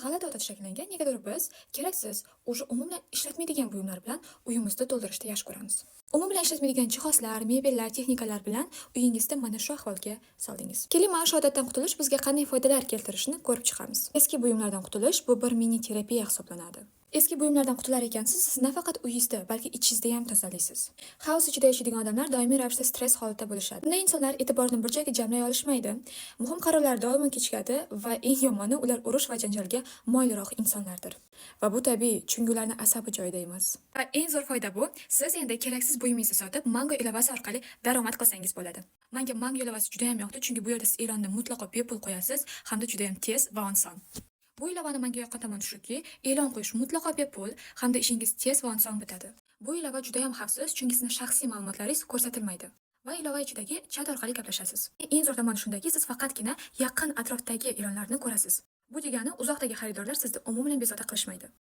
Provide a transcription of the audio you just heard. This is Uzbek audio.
G'alati odat shakllangan, negadir biz keraksiz, уже umuman ishlatmaydigan buyumlar bilan uyimizni to'ldirishni yaxshi ko'ramiz. Umuman ishlatmaydigan jihozlar, mebellar, texnikalar bilan uyingizni mana shu ahvolga soldingiz. Keling, mana shu odatdan qutulish bizga qanday foydalar keltirishini ko'rib chiqamiz. Eski buyumlardan qutulish bu bir mini terapiya hisoblanadi. Eski buyumlardan qutular ekansiz, siz nafaqat uyingizda, balki ichingizda ham tozalaysiz. Xaos ichida yashaydigan odamlar doimiy ravishda stress holatida bo'lishadi. Bunday insonlar e'tiborni bir joyga jamlay olishmaydi. Muhim qarorlar doimo kechikadi va eng yomoni, ular urush va janjalga moyilroq insonlardir. Va bu tabiiy, chunki ularni asabi joyida emas. Va eng zo'r foyda bu, siz endi keraksiz buyumingizni sotib, Mango ilovasi orqali daromad qilsangiz bo'ladi. Menga Mango ilovasi juda ham yoqdi, chunki bu yerda siz e'lonni mutlaqo bepul qo'yasiz hamda juda ham tez va oson. Bu ilovani menga yoqqan tomoni shuki, e'lon qo'yish mutlaqo bepul hamda ishingiz tez va oson bitadi. Bu ilova juda ham xavfsiz, chunki sizni shaxsiy ma'lumotlaringiz ko'rsatilmaydi. Va ilova ichidagi chat orqali gaplashasiz. Eng zo'r tomoni shundaki, siz faqatgina yaqin atrofdagi e'lonlarni ko'rasiz. Bu degani, uzoqdagi xaridorlar sizni umuman bezovta qilishmaydi.